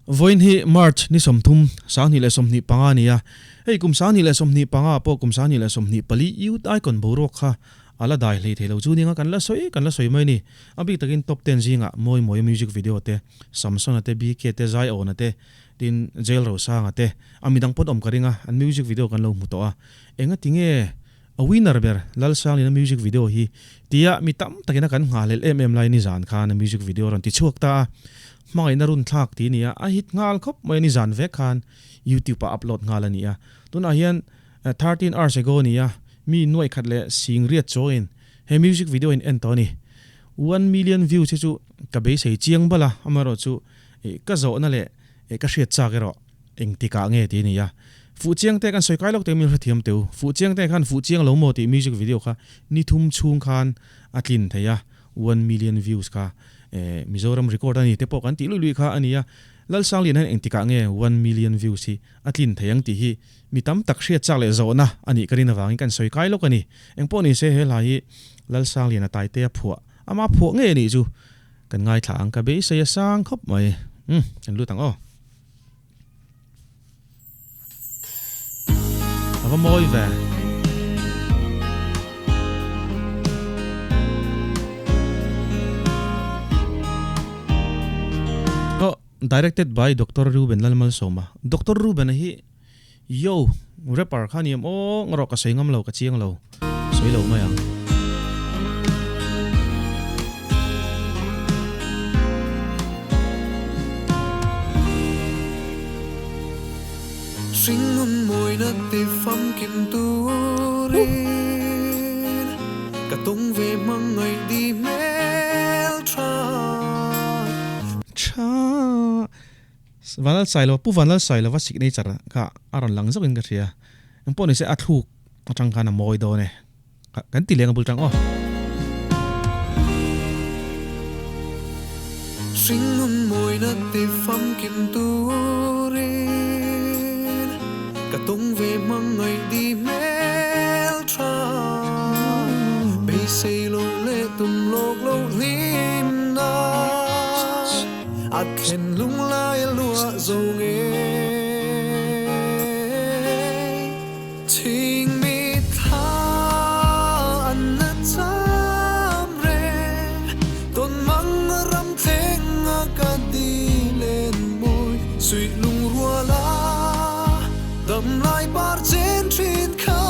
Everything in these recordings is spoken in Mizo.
Vawiin hi March ni 30, 2025 a ni a. Hei kum 2025 ah pawh kum 2024 Youth Icon boruak kha a la dai hlei thei lo chu nia kan la sawi kan la sawi mai a ni. A bik takin Top Ten zingah Mawi Mawia music video te, Samsona te, BK te, Zaiawna te, tin Jail Rosanga te, a midang pawn awm ka ring a, an music video kan lo hmu tawh a. Engati nge A winner ber Lalsanglina music video hi tia mi tam takin a kan nghahhlelh em em lai nizan khan a music video a rawn ti chhuak ta a, hmangaihna run thlak tih a ni a, a hit nghal khawp mai a nizan vek khan youtube ah upload nghal a ni a, tunah hian 13 hours ago a ni a, mi nuaih khat leh sing riat chawngin he music video in en tawh a ni. 1 million views hi chu ka beisei chiang bal a, amaherawhchu ka zawhna leh ka hriat chak erawh Engtikah nge tih a ni a, Fuhchiang te kan sawi kai lawk te min hrethiam teu. Fuhchiang te khan Fuhchiang lo maw tih music video kha ni thum chhung khan a tlin thei a, 1 million views kha eh Mizoram record a ni te pawh kan tih luih luih kha a ni a. Lalsanglian hian engtikah nge 1 million views hi a tlin thei ang tih hi mi tam tak hriat chak leh zawhna a nih ka rin avangin kan sawi kai lawk a ni. Engpawh ni se he hla hi Lalsangliana Taitea phuah ama phuah ngei a nih chu kan ngaithla ang ka beisei a sang khawp mai. Umm kan lut ang aw. A va mawi ve. Oh, directed by Doctor Ruben Lalmalsawma. Doctor Ruben a hi yo rapper kha niam aw ngawrh ka sawi ngam lo ka chiang lo. Sawi lo mai ang. Hringnun mawina ti famkim turin ka tung ve hmangaih di hmel tha. Tha. Vanlalsailova, Pu Vanlalsailova signature kha a rawn lang zauhin ka hria. Engpawh nise a thluk atang khan a mawi dawn e. Kan ti leng a bul tang aw. Hringnun mawina ti famkim turin ka tung ve hmangaih di hmel tha. Beisei lo leh tum lawk lo hlim na a thlen lunglai a luah zo ngei. Chhing mi thla an na cham reng tawn mang ram thleng a ka di len mawi suih lung rual a dam lai par chen thin kha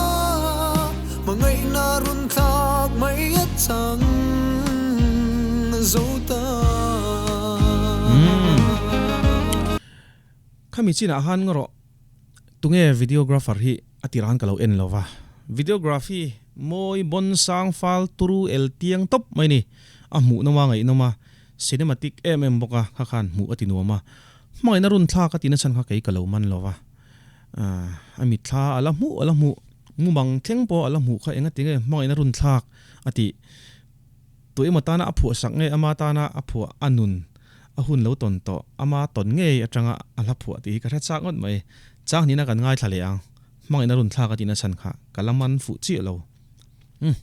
hmangaihna run thlak mai a chang zo ta. Khami chinah khan ngarawh tunge videographer hi a tirah khan ka lo en lo va. Videography mawi bawn sang fal turu el tiang tawp mai ni. A hmuh nawm a ngaihnawm a, cinematic em em bawk a, kha khan hmuh a ti nuam a. Hmangaihna run thlak a tihna chhan kha kei ka lo man lo va. A mitthla a la hmuh a la hmuh, mumang thleng pawh a la hmuh kha enga tinge hmangaihna run thlak a tih. Tu emaw tana a phuah sak ngei ama tana a phuah a nun a hun lo tawn tawh ama tawn ngei atanga a hla phuah tih hi ka hre chak ngawt mai. Chang hnihna kan ngaithla leh ang. Hmangaihna run thlak a tihna chhan kha ka la man fuh chiah lo. Umm.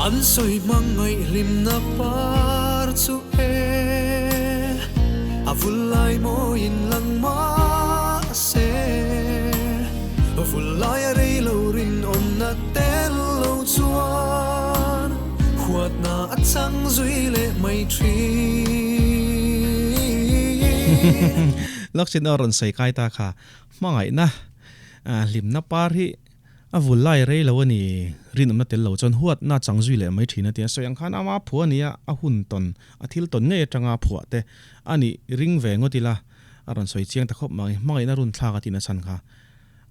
An sawi hmangaih hlimna par chu e a vul lai mawiin lang mahse vul lai a rei lo rinawmna tel lo chuan huatna a chang zui leh mai thin. Lakshmi a rawn sawi kai ta kha hmangaihna hlimna par hi a vul lai rei lo a ni. Rinawmna tel lo chuan huatna chang zui leh mai thin a ti a. Sawi ang khan ama phuah a ni a, a hun tawn, a thil tawn ngei atanga phuah te a nih ring ve ngawt ila a rawn sawi chiang ta khawp mai. Hmangaihna run thlak a tihna chhan kha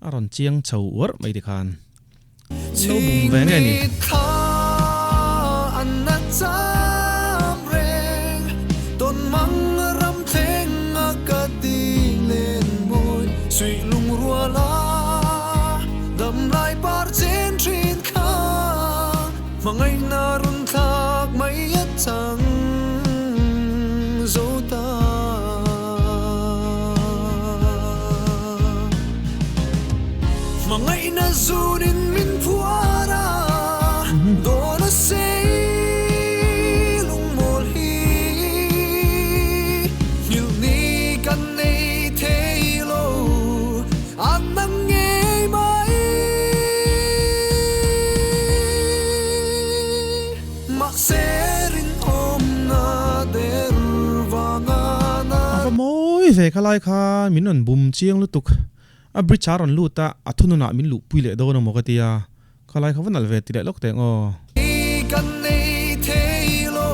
a rawn chiang chho uarh mai tikhan lo bum ve nge ni. Chhing an na cham reng tawn mang ram thleng a ka ti len mawi suih lung rual a dam lai par chen thin kha hmangaihna run thlak mai a chang zo. mawi ve kha lai khan min rawn bum chiang lutuk. A bridge a rawn lut a, a thununah min luhpui leh dawn a maw ka ti a, kha lai kha va nalh ve ti leh lawk teh ang aw. Kan nei thei lo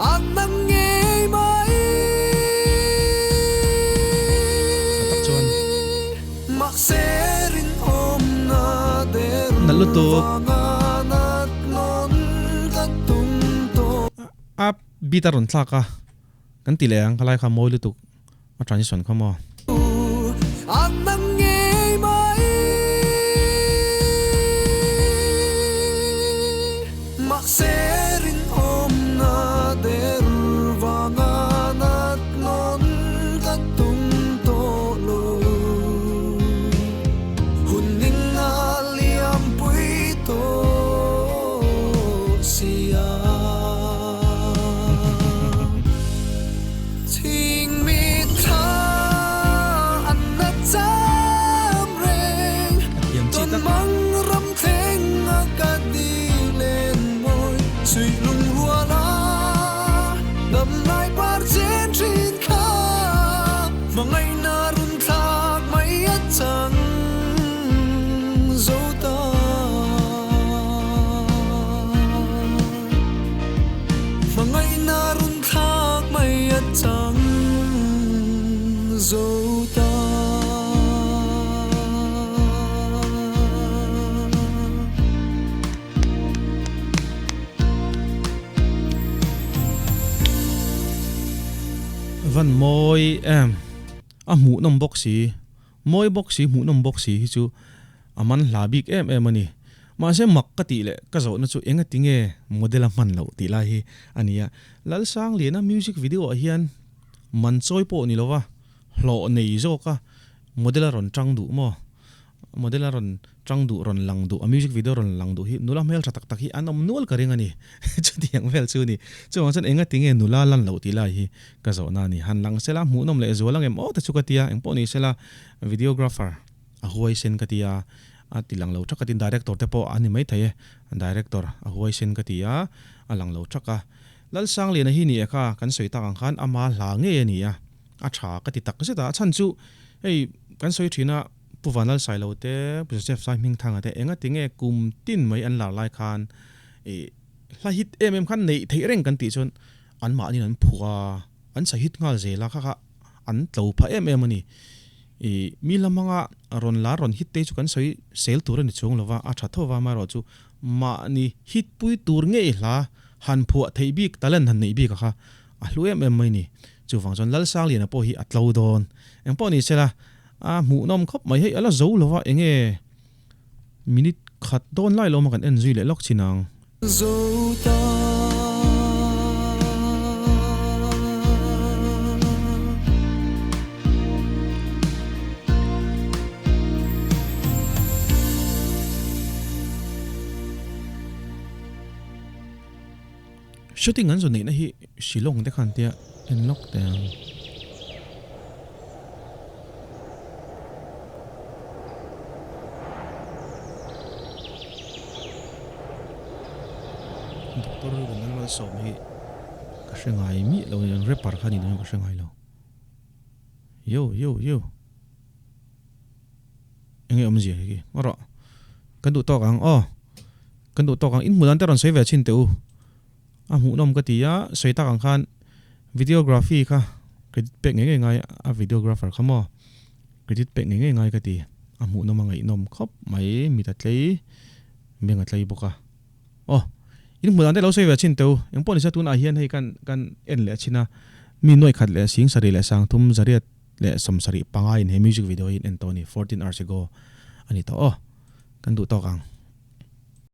a nang ngei mai. A tak chuan. Mahse rinawmna der Nalh lutuk. vanga nat nawn ka tum tawh. A beat a rawn thlak a, kan ti leh ang kha lai kha mawi lutuk. A transition kha maw? A thiam chi tak. Hmangaihna run thlak mai a chang zo ta. Van mawi em a hmuhnawm bawk si. Mawi bawk si, hmuhnawm bawk si hi chu a man hla bik em em a ni. Mahse mak ka tih leh ka zawhna chu enga tinge model a hman loh tih lai hi a ni a. Lalsangliana music video ah hian man chawi pawh ni lova hlawh nei zawk a model a rawn tang duh maw? Model a rawn Chang duh rawn lang duh, a music video rawn lang duh hi nula hmeltha tak tak hi an awm nual ka ring a ni. Chutiang vel chu a ni. Chuvang chuan enga tinge nula lan loh tih lai hi ka zawhna a ni. Han lang sela hmuhnawm leh zual ang em aw te chu ka ti a, engpawh ni sela videographer a huaisen ka ti a, a ti lang lo thak a tin director te pawh a ni maithei e, director a huaisen ka ti a, a lang lo thak a. Lalsangliana hi ni e kha kan sawi tak ang khan ama hla ngei a ni a, a tha ka ti tak zet a, a chhan chu hei kan sawi thin a, Pu Vanlal Sailo te, Pu Joseph Sai Hmingthanga te enga tinge kum tin mai an lar lai khan ih hla hit em em khan neih theih reng kan tih chuan an mahniin an phuh a, an sa hit nghal zel a kha kha an tlo phah em em a ni. Ih mi hla hmanga rawn lar rawn hit te chu kan sawi sel tur a ni chuang lova, a tha tho va amaherawh chu mahni hit pui tur ngei hla han phuah theih bik talent han neih bik a kha a hlu em em mai a ni. Chuvang chuan Lalsangliana pawh hi a tlo dawn. Engpawh ni sela A hmuhnawm khawp mai hei a la zo lo va enge minute khat dawn lai lo maw kan en zui leh lawk chin ang. Zo ta. Shooting an zawn neihna hi Shillong te khan tia en lawk teh ang. Doctor Rinal Malsawm hi ka hre ngai miah lo a ni, rapper kha ni dawn ka hre ngai lo. Yo yo yo. Enge awmzia hi khi? Ngaw rawh. Kan duh tawk ang aw. Kan duh tawk ang. In hmuh dan te rawn sawi ve chhin teh u. A hmuhnawm ka ti a, sawi tak ang khan videography kha credit pek ngei ngei ngai a videographer kha maw credit pek ngei ngei ngai ka ti. A hmuhnawm a ngaihnawm khawp mai mit a tlei beng a tlei bawk a. Aw in hmuh dan te lo sawi ve chhin teh u. Engpawh nise tunah hian hei kan kan en leh chhin a, mi nuaih khat leh sing sarih leh sangthum zariat leh 75 in he music video hi in en tawh a ni, 14 hours ago a ni tawh aw. Kan duh tawk ang.